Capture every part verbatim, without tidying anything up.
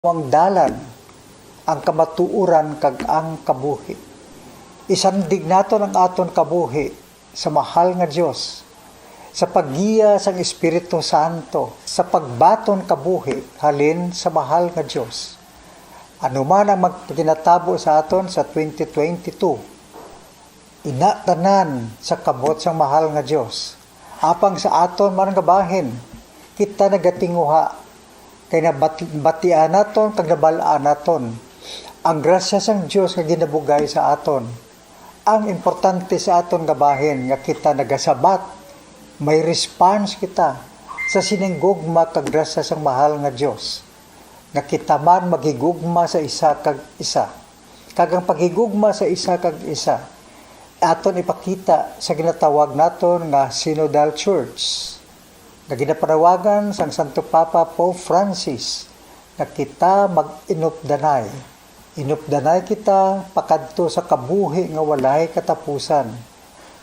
ang dalan, ang kamatuoran, kag ang kabuhi. Isandig naton ang aton kabuhi sa mahal nga Dios, sa paggiya sang Espiritu Santo, sa pagbaton kabuhi halin sa mahal nga Dios. Ano man ang magpaginatabo sa aton sa twenty twenty-two, ina tanan sa kamot sang mahal nga Dios. Apang sa aton man nga bahin, kita nagatinguha, kay nabati-, batian naton kag nabal-an naton ang grasya sang Dios nga ginabugay sa aton. Ang importante sa aton nga bahin nga kita nagasabat, may response kita sa sining gugma kag grasya sang mahal nga Dios, nga kita man maghigugma sa isa kag isa. Kag ang paghigugma sa isa kag isa aton ipakita sa ginatawag naton nga Synodal Church, nga ginapanawagan sang Santo Papa Pope Francis nga kita mag-inupdanay. Inupdanay kita pakadto sa kabuhi nga walay katapusan.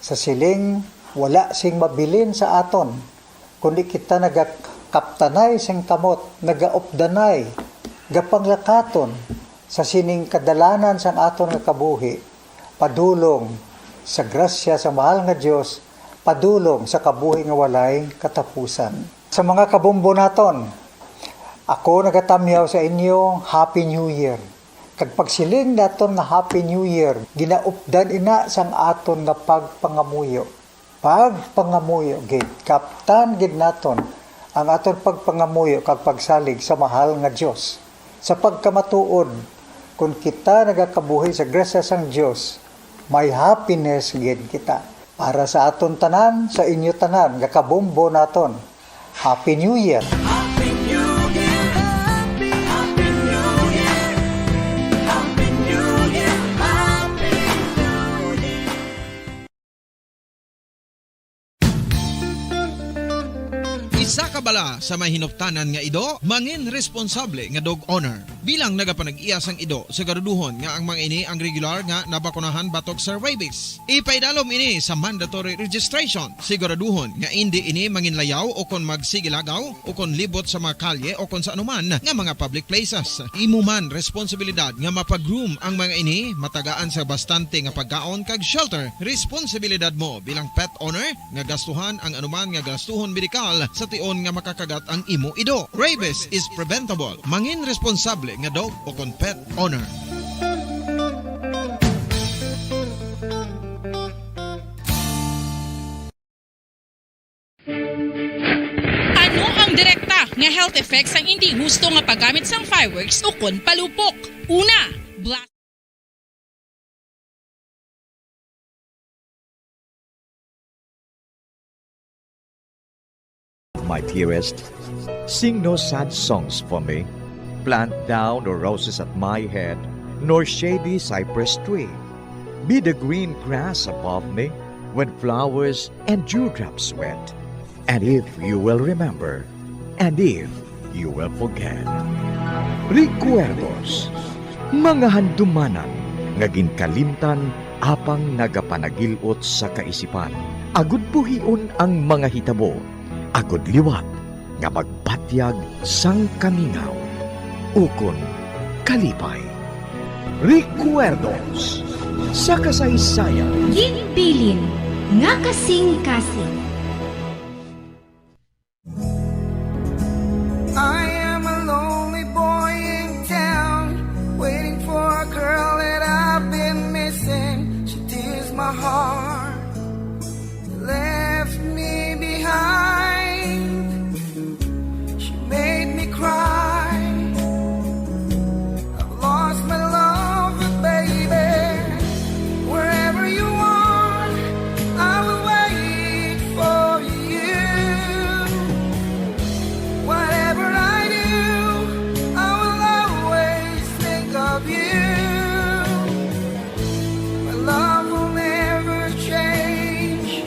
Sa siling, wala sing mabilin sa aton, kundi kita nagakaptanay sing kamot, nagaupdanay, gapanglakaton sa sining kadalanan sang aton nga kabuhi, padulong sa grasya sa mahal nga Dios, padulong sa kabuhi nga walay katapusan. Sa mga kabombo naton, ako nagatamyaw sa inyo, Happy New Year. Kag pagsiling naton nga Happy New Year, ginaupdan ina sang aton nga pagpangamuyo. Pagpangamuyo gid, kaptan gid naton ang aton pagpangamuyo kag pagsalig sa mahal nga Dios. Sa pagkamatuod, kon kita nagakabuhi sa grasya sang Dios, may happiness gid kita. Para sa aton tanan, sa inyo tanan nga kabombo naton, Happy New Year! Happy New Year! Happy, Happy New Year! Happy New Year! Happy New Year! Isa ka bala sa may hinuptanan nga ido, mangin responsable nga dog owner. Bilang nagapanag-iya sang ido, siguraduhon nga ang mga ini ang regular nga nabakunahan batok sa rabies. Ipaidalom ini sa mandatory registration. Siguraduhon nga indi ini manginlayaw o kon magsigilagaw o kon libot sa mga kalye o kon sa anuman nga mga public places. Imo man responsibilidad nga mapag-groom ang mga ini, matagaan sa bastante nga pagkaon kag shelter. Responsibilidad mo bilang pet owner nga gastuhan ang anuman nga gastuhon medikal sa tion nga makakagat ang imo ido. Rabies is preventable. Mangin responsable nga dog o kon pet owner. Ano ang direkta nga health effects sang indi husto nga paggamit sang fireworks ukon palupok? Una, blast. My dearest, sing no sad songs for me. Plant thou no roses at my head, nor shady cypress tree. Be the green grass above me, when flowers and dewdrops wet. And if you will remember, and if you will forget. Recuerdos, mga handumanan nga ginkalimtan apang nagapanagil-ot sa kaisipan, agud buhion ang mga hitabo, agud liwat nga magpatyag sang kamingaw ukon kalipay. Recuerdos sa kasaysayan. Ginbilin nga kasing-kasing. I am a lonely boy in town, waiting for a girl that I've been missing. She tears my heart, left me behind. She made me cry. I've lost my love, but baby, wherever you are, I will wait for you. Whatever I do, I will always think of you. My love will never change.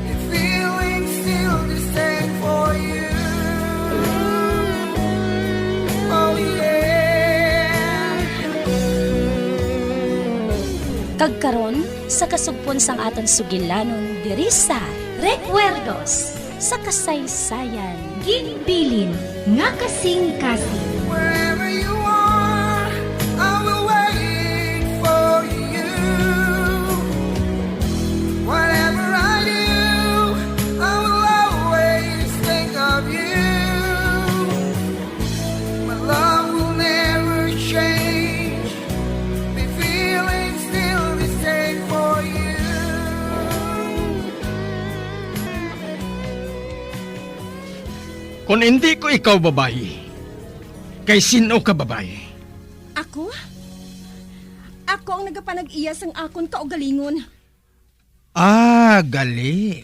The feeling's still the same for you. Oh, yeah. Kag karon, sa kasugpon sang aton sugilanon diri sa Recuerdos sa Kasaysayan. Ginbilin nga kasing-kasing. Wherever you Kung hindi ko ikaw babayi, kay sin-o ka babayi? Ako? Ako ang nagapanag-iya sang akon kaugalingon. Ah, gali.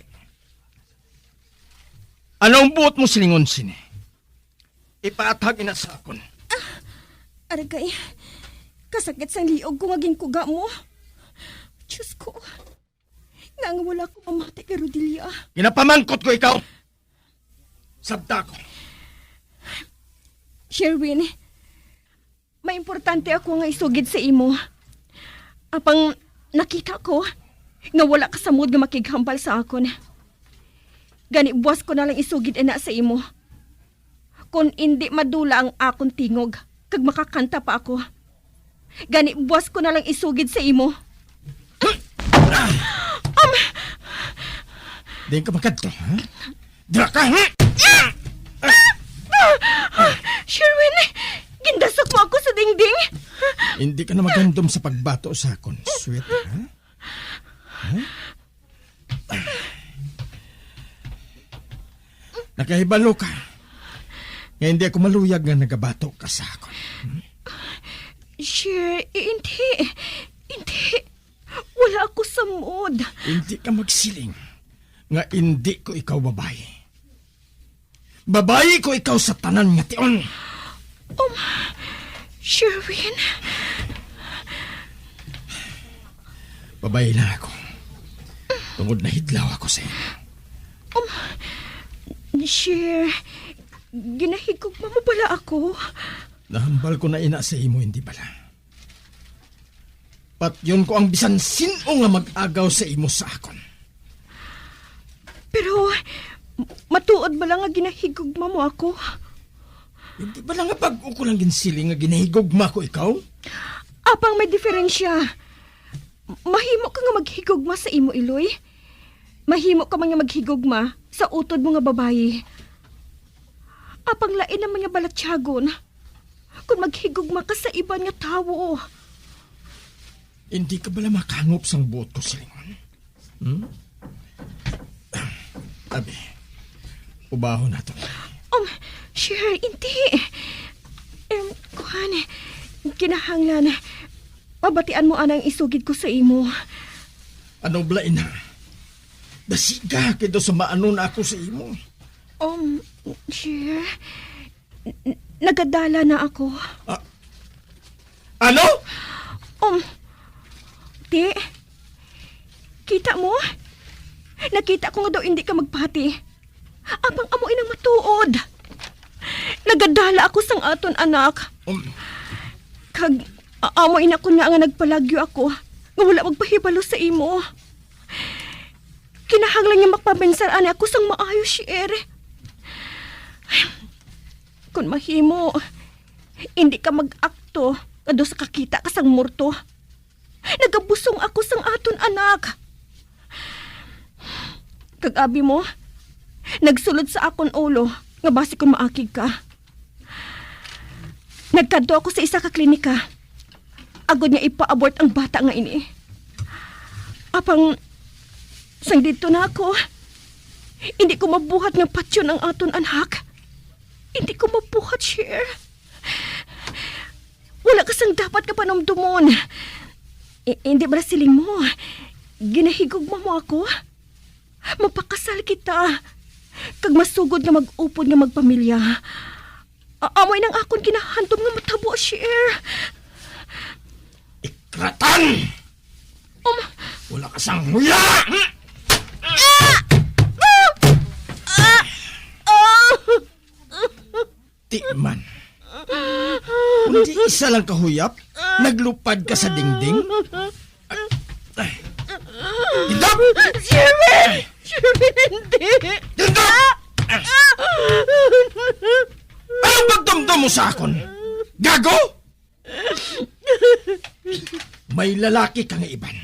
Ano ang buot mo silingon sini? Ipaathag ina sa akon. Aragay, kasakit sang liog ko nga ginkuga mo. Diyos ko, nga nga wala ko mamati kay Rodilia. Ginapamangkot ko ikaw. Sabta ko. Sherwin, may importante ako nga isugid sa imo. Apang nakita ko nga wala ka sa mood nga makighambal sa akon. Gani buas ko na lang isugid ina sa imo. Kon indi madula ang akon tingog, kag makakanta pa ako. Gani buas ko na lang isugid sa imo. Um, Diin ka makadto, ha? Dira ka, ha? Sherwin, gindasok mo ako sa dingding. Hindi ka na magandom sa pagbato sa akon, sweet, ha? Ha? Nakahibalo ka nga hindi ako maluyag nga nagabato ka sa akon. Sir, hindi. Hindi. Wala ako sa mood. Hindi ka magsiling nga hindi ko ikaw babayi. Babayi ko ikaw sa tanan nga tion. Um, Sherwin. Babayi lang ako. Tungod nahidlaw ako sa imo. Um, Sher, ginahigugma mo bala ako? Nahambal ko na ina sa imo, hindi bala? Patyon ko ang bisan sin-o nga mag-agaw sa imo sa akon. Pero, matuod bala nga ginahigugma mo ako? Hindi bala nga bag-o ko lang ginsiling nga ginahigugma ko ikaw? Apang may diferensya. Mahimo ka nga maghigugma sa imo iloy. Mahimo ka man nga maghigugma sa utod mo nga babayi. Apang lain naman nga balatyagon kon maghigugma ka sa iban nga tawo. Hindi ka bala makahangop sang buot ko silingon? Hmm? Abi, ubahon nato. Um, Sher, hindi. Em, kuan, kinahanglan, mabatian mo anang isugid ko sa imo. Ano bala ina? Dasiga kay daw sa maano na ako sa imo. Um, Sher, n-, n-, nagadala na ako. Ah, ano? Um, ti, kita mo? Nakita ko nga daw hindi ka magpati. Apang amo inang matuod. Nagadala ako sang aton anak. Um. Kag a-, amo ina ko nga, nga nagpalagyo ako nga wala magpahibalo sa imo. Kinahanglan nga makapaminsar ani ako sang maayo, Sher. Kon mahimo, hindi ka mag-akto nga daw sa kakita ka sang morto. Nagabusong ako sang aton anak. Kag abi mo, nagsulod sa akon ulo nga basi kon maakig ka. Nagkadto ako sa isa ka klinika agod nga ipa-abort ang bata nga ini. Apang sang didto na ako, hindi ko mabuhat nga patyon ang aton anak. Hindi ko mabuhat, Sher. Wala ka sang dapat nga panumdomon. I-, hindi ba siling mo, ginahigugma mo ako? Mapakasal kita, kag masugod nga mag-upod nga magpamilya. A-, amo inang akon ginahandom nga matabo, Sher. Ikratan! Um, Wala ka sang huya! Ah! Ah! Ah! Ah! Di man. Kundi isa lang kahuyap, naglupad ka sa dingding. Ay. Dindog! Sherwin! Sherwin, hindi! Dindog! Anong pagdumdom mo sa akon? Gago! May lalaki ka nga iban.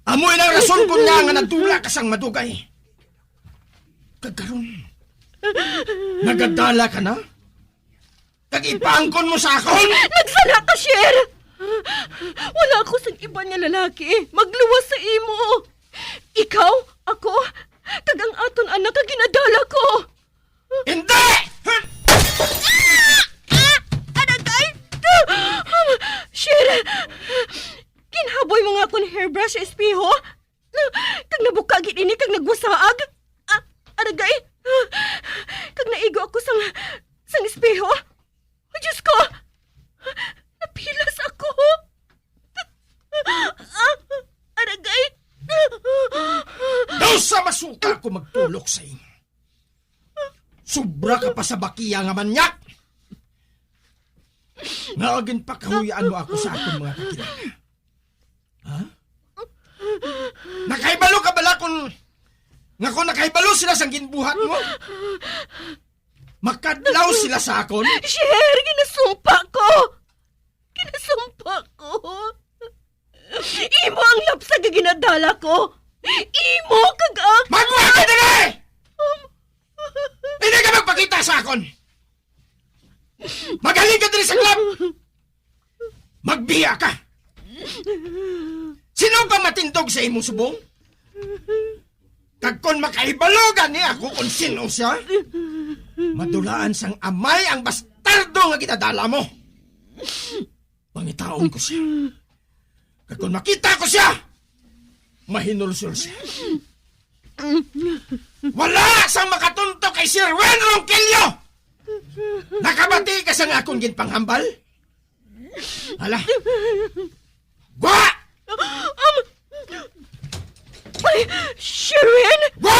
Amo ina ang rason kon ngaa nga nadula ka sang madugay. Kag karon, nagadala ka na? Kag ipaangkon mo sa akon? Nagsala ka, Sher! Wala ako sang iban nga lalaki magluwas sa imo. Ikaw, ako, kag ang aton anak nga ginadala ko. Hindi! Ah! Ah! Aragay! Sir! Ginhaboy mo nga akon hairbrush sa espeho? Kag nabuka gid ini kag nagwasaag? Ah, aragay! Kag naigo ako sang, sang espeho? Oh, Diyos ko! Napilas ako! Ah, aragay! Daw sa masuka ako magtulok sa imo. Sobra ka pa sa bakiya nga manyak! Nga ginpakahuy-an mo ako sa akon mga kakilala. Ha? Nakahibalo ka bala kung, nga kung nakahibalo sila sang ginbuhat mo? Makadlaw sila sa akon? Sir, ginasumpa ko! Ginasumpa ko! Imo ang lapsag nga ginadala ko! Imo kag ako! Magwa ka diri! Um, Hindi ka magpakita sa akon! Maghalin ka diri sa club! Magbiya ka! Sino pa matindog sa imong subong? Kag kon makahibalo gani ako kon sino siya, madulaan sang amay ang bastardo nga ginadala mo. Pangitaon ko siya. Kag kon makita ko siya, mahinulsol siya. Wala sang makatunto kay Sir Wen Ronquillo! Nakabati ka sang akon ginpanghambal? Hala! Gwa! Um, ay, Sherwin! Gwa!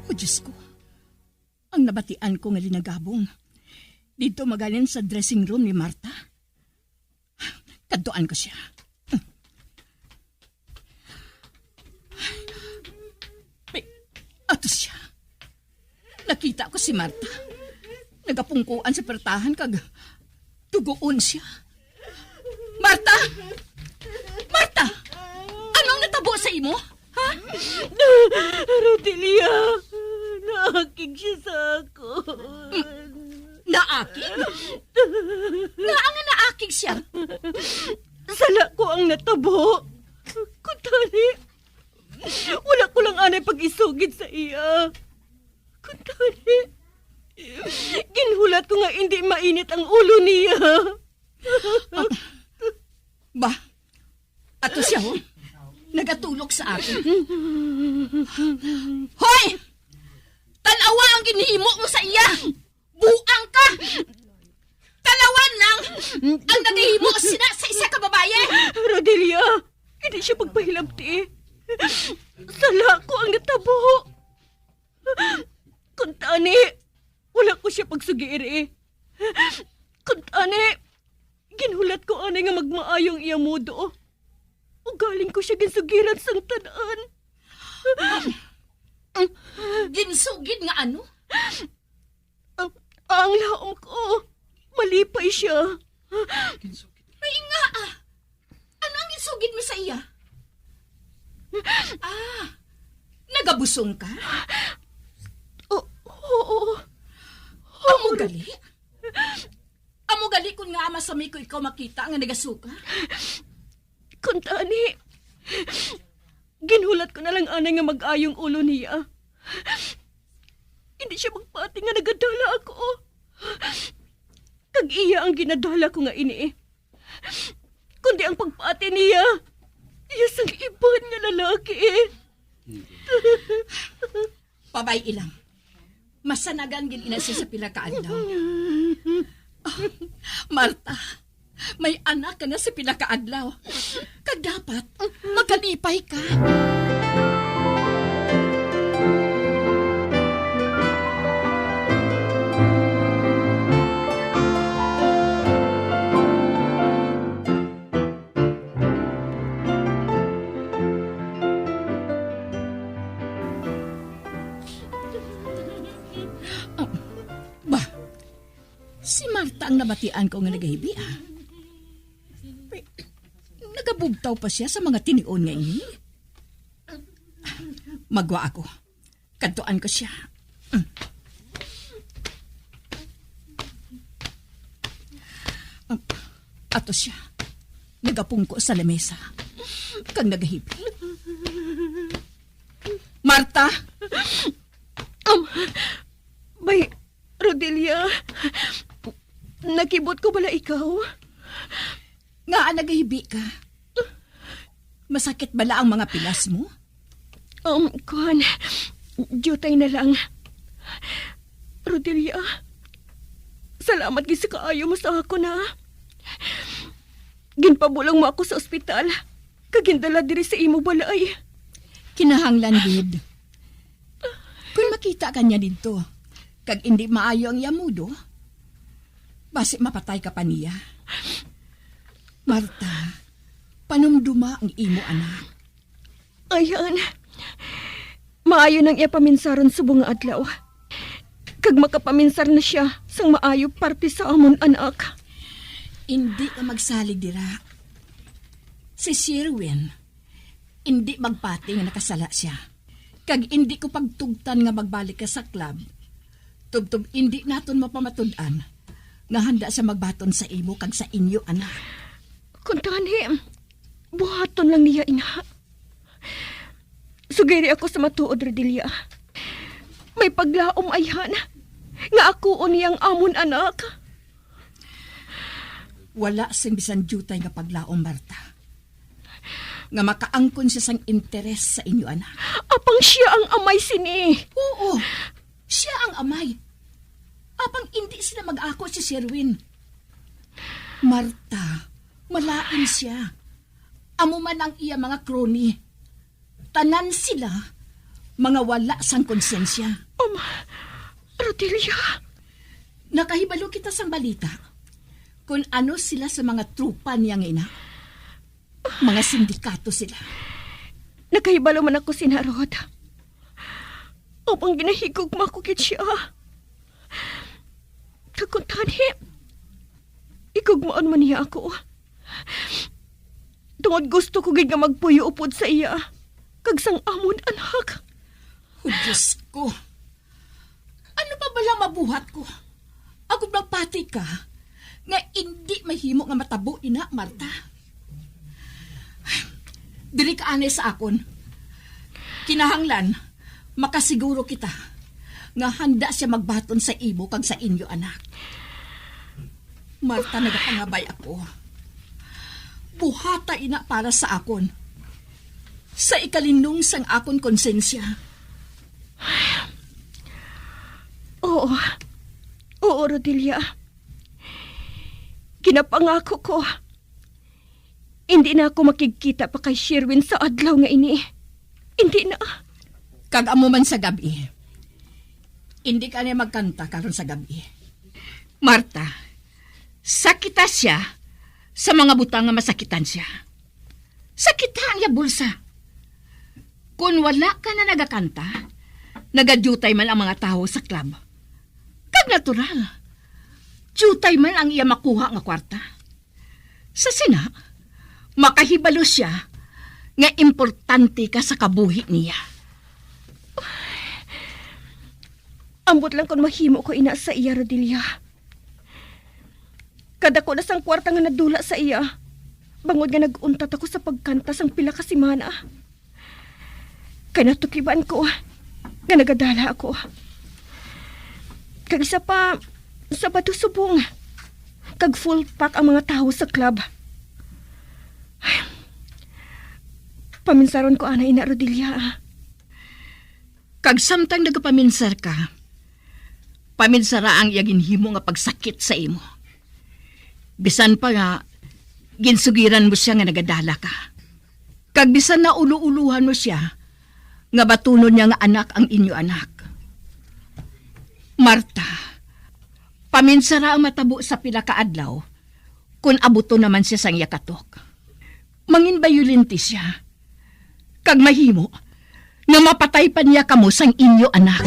O Diyos ko, ang nabatian ko nga linagabong didto magalin sa dressing room ni Martha. Kadtuan ko siya. May, ato siya. Nakita ko si Martha. Nagapungkuan sa pertahan kag tuguon siya. Martha! Martha! Ano ang natabo sa imo? Ha? Rodelia, naakig siya sa akon. Naakig? Ngaa nga naakig siya? Sala ko ang natabo. Kuntani, wala ko lang anay pag-isugid sa iya. Kuntani, ginhulat ko nga indi mainit ang ulo niya. Ah, ba, ato siya, oh. Nagatulok sa akon. Hoy! Tan-awa ang ginhimo mo sa iya! Buang ka! Tan-awa lang ang nagahimo sina sa isa ka babayi! Rodelia, hindi siya pagpahilabti. Sala ko ang natabo. Kuntani, wala ko siya pagsugiiri. Kuntani, ginhulat ko anay nga magmaayo ang iya modo. Ugaling ko siya ginsugiran sang tan-an. Ginsugid nga ano? Ang, ang laom ko, malipay siya. May nga, ah. Ano ang ginsugid mo sa iya? Ah, nagabusong ka? O-, oo. Amo gali? Amo gali kon ngaa masami ko ikaw makita nga nagasuka? Kuntani, ginhulat ko na lang anay nga mag-ayo ang ulo niya. Hindi siya magpati nga nagadala ako. Kag iya ang ginadala ko nga ini. Kundi ang pagpati niya, iya sang iban nga lalaki. Pabay-i lang. Masanagan gid ina siya sa pila ka adlaw. Ah, Marta, may anak ka na sa pila ka adlaw. Kag dapat, makalipay ka. Si Marta ang nabatian ko nga nagahibi, ah. Nagabugtaw pa siya sa mga tinion nga ini. Magwa ako. Kadtuan ko siya. Mm. Um, ato siya. Nagapungko sa lamesa. Kag nagahibi. Marta! Um, may, Rodelia, nakibot ko bala ikaw? Ngaa nagahibi ka? Masakit bala ang mga pilas mo? Um, kuan, diutay na lang. Rodelia, salamat gid sa kaayo mo sa akon, ha. Ginpabulong mo ako sa ospital, kag gindala diri sa imo balay. Kinahanglan gid. Kung makita ka niya didto, kag indi maayo ang iya mudo, basi mapatay ka pa niya. Marta, panumduma ang imo anak. Ayan. Maayo nang iya paminsaron subong nga adlaw. Kag makapaminsar na sia sang maayo parte sa amon anak. Indi ka magsalig dira. Si Sherwin, indi magpati nga nakasala sia. Kag indi ko pagtugtan nga magbalik ka sa club. Tubtob indi naton mapamatud-an nga handa sia magbaton sa imo kag sa inyo anak. Kung tani, buhaton lang niya ina. Sugiri ako sa matuod, Rodilia. May paglaom ayhan nga akuon niya ang amon anak. Wala sing bisan diutay nga paglaom, Marta, nga makaangkon siya sang interes sa inyo anak. Apang sia ang amay sini. Oo, sia ang amay. Apang indi sila mag-ako si Sherwin. Marta, malain sia. Amo man ang iya mga crony. Tanan sila mga wala sang konsensya. Um, Rodelia. Nakahibalo kita sang balita kung ano sila sa mga tropa niya nga ina. Mga sindikato sila. Nakahibalo man ako sina, Rod. Apang ginahigugma ko gid sia. Kag kung tani, igugmaon man niya ako. Tungod gusto ko gid nga magpuyo upod sa iya kag sang amon anak. O Diyos ko, ano pa bala mabuhat ko? Agud magpati ka nga indi mahimo nga matabo ina, Marta. Diri ka anay sa akon. Kinahanglan makasiguro kita nga handa sia magbaton sa imo kag sa inyo anak. Marta, nagapangabay ako. Buhata ina para sa akon, sa ikalinong sang akon konsensya. Oo. Oo, Rodilia. Ginapangako ko, indi na ako makigkita pa kay Sherwin sa adlaw nga ini. Indi na. Kag amo man sa gab-i. Indi ka na magkanta karon sa gab-i. Marta, sakita sia sa mga butang nga masakitan sia. Sakita ang iya bulsa. Kon wala ka na nagakanta, nagadiutay man ang mga tawo sa club. Kag natural, diutay man ang iya makuha nga kwarta. Sa sina, makahibalo sia nga importante ka sa kabuhi niya. Ambot lang kon mahimo ko ina sa iya, Rodilia. Kadako na sang kwarta nga nadula sa iya, bangod nga nag-untat ako sa pagkanta sang pila ka semana. Kay natukiban ko nga nagadala ako. Kag isa pa, Sabado subong, kag full pack ang mga tawo sa club. Paminsaron ko anay ina, Rodilia, ah. Kag samtang nagapaminsar ka, paminsara ang iya ginhimo nga pagsakit sa imo. Bisan pa nga ginsugiran mo sia nga nagadala ka, kag bisan naulo-ulohan mo sia nga batunon niya nga anak ang inyo anak. Marta, paminsara ang matabo sa pila ka adlaw kon abuton naman sia sang iya katok. Manginbayolente sia, kag mahimo nga mapatay pa niya kamo sang inyo anak.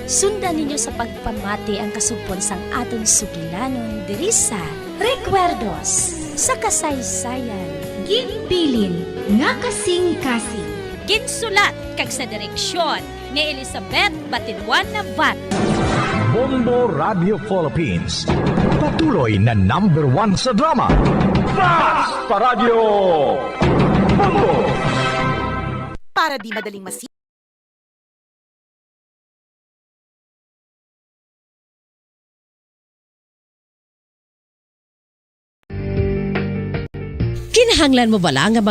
Sundan ninyo sa pagpamati ang kasugpon sang aton sugilanon diri sa Recuerdos sa Kasaysayan. Ginbilin nga kasing-kasing. Ginsulat kag sa direksyon ni Elizabeth Batiluan Navarro. Bombo Radio Philippines, patuloy na number one sa drama. Basta Radyo Bombo! Para di madaling masi- Kinahanglan mo bala nga mag-